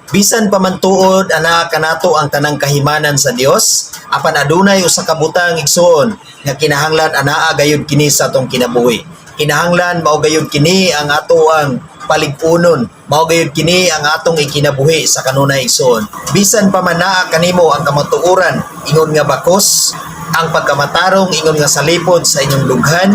Bisan pa man tuod anaa kanato ang tanang kahimanan sa Dios, apan adunay usa ka butang, igsuon, nga kinahanglan anaa gayud kini sa atong kinabuhi. Kinahanglan mao gayud kini ang ato ang palig-unon, mao gayud kini ang atong ikinabuhi sa kanunay, igsuon. Bisan pa man naa kanimo ang kamatuoran ingon nga bakos, ang pagkamatarong ingon nga salipod sa inyong dughan,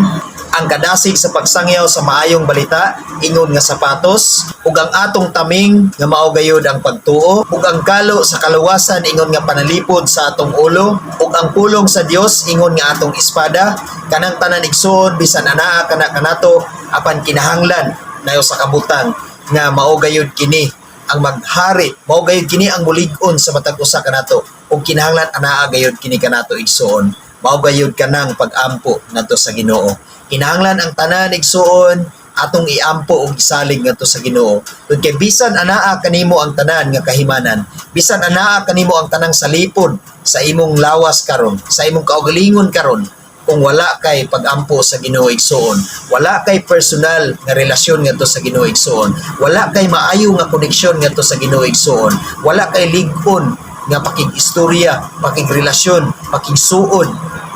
ang kadasig sa pagsangyaw sa maayong balita ingon nga sapatos, ug ang atong taming nga mao gayud ang pagtuo, ug ang kalo sa kaluwasan ingon nga panalipod sa atong ulo, ug ang pulong sa Dios ingon nga atong espada. Kanang tanan, igsuon, bisan anaa kana kanato, apan kinahanglan nayo sa kabutang nga mao gayud kini ang maghari, mao gayud kini ang mulig-on sa matag usa kanato, ug kinahanglan anaa gayud kini kanato, igsuon. Mao gayud kanang pag-ampo ngadto sa Ginoo. Kinahanglan ang tanan, igsuon, atong iampo ug isalig ngadto sa Ginoo. Tungod kay bisan anaa kanimo ang tanan nga kahimanan, bisan anaa kanimo ang tanang salipod sa imong lawas karon, sa imong kaugalingon karon, kung wala kay pagampo sa Ginoo, igsuon, wala kay personal nga relasyon ngadto sa Ginoo, igsuon, wala kay maayo nga koneksyon ngadto sa Ginoo, igsuon, wala kay lig-on nga pakig-istorya, pakigrelasyon, pakigsuod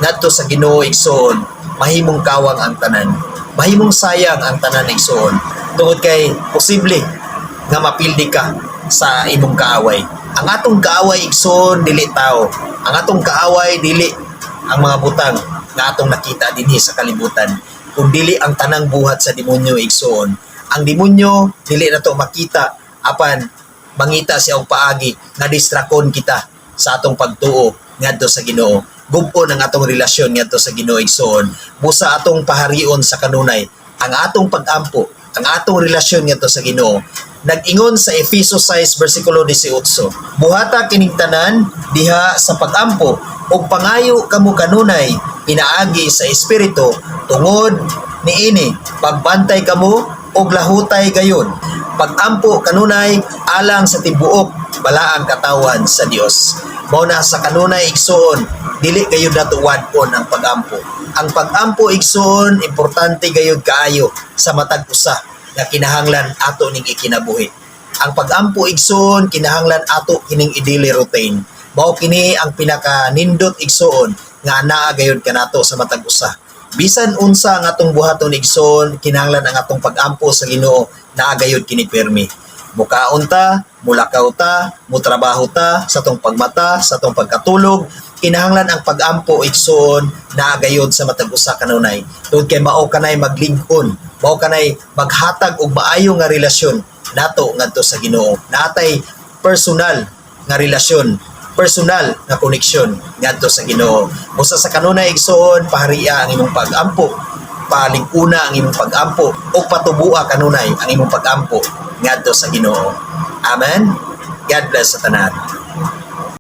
ngadto sa Ginoo, igsuon, mahimong kawang ang tanan. Mahimong sayang ang tanan, igsuon. Tungod kay posible nga mapildi ka sa imong kaaway. Ang atong kaaway, igsuon, dili tao. Ang atong kaaway dili ang mga butang nga atong nakita dinhi sa kalibutan, kun dili ang tanang buhat sa demonyo, igsuon. Ang demonyo dili nato makita, apan mangita siya og paagi nga distrakon kita sa atong pagtuo ngadto sa Ginoo. Gub-on ang atong relasyon ngadto sa Ginoo, igsuon. Busa atong paharion sa kanunay ang atong pag-ampo, ang atong relasyon ngadto sa Ginoo. Nag-ingon sa Efeso 6 versikulo 18, "Buhata kining tanan diha sa pag-ampo ug pangayo kamo kanunay pinaagi sa Espiritu. Tungod niini pagbantay kamo ug lahutay gayon." Pag-ampo kanunay alang sa tibuok balaang katawhan sa Dios. Mao na sa kanunay, igsuon, dili gayud nato wad-on ang pag-ampo. Ang pag-ampo, igsuon, importante gayud kaayo sa matag usa nga kinahanglan ato ning ikinabuhi. Ang pag-ampo, igsuon, kinahanglan ato kining i-daily routine. Mao kini ang pinaka nindot, igsuon, nga anaa gayud kanato sa matag usa. Bisan unsa ang atong buhaton, igsoon, kinahanglan ang atong pag-ampo sa Ginoo naa gayud kini pirmi. Mukaon ta, mulakaw ta, mutrabaho ta, sa atong pagmata, sa atong pagkatulog, kinahanglan ang pag-ampo, igsuon, naa gayud sa matag usa kanunay. Tungod kay mao kanay maglig-on, mao kanay maghatag og maayo nga relasyon nato ngadto sa Ginoo. Natay personal nga relasyon, personal nga koneksyon ngadto sa Ginoo. Busa sa kanunay, igsuon, paharia ang imong pag-ampo, palig-una ang imong pag-ampo ug patubua kanunay ang imong pag-ampo ngadto sa Ginoo. Amen. God bless sa tanan.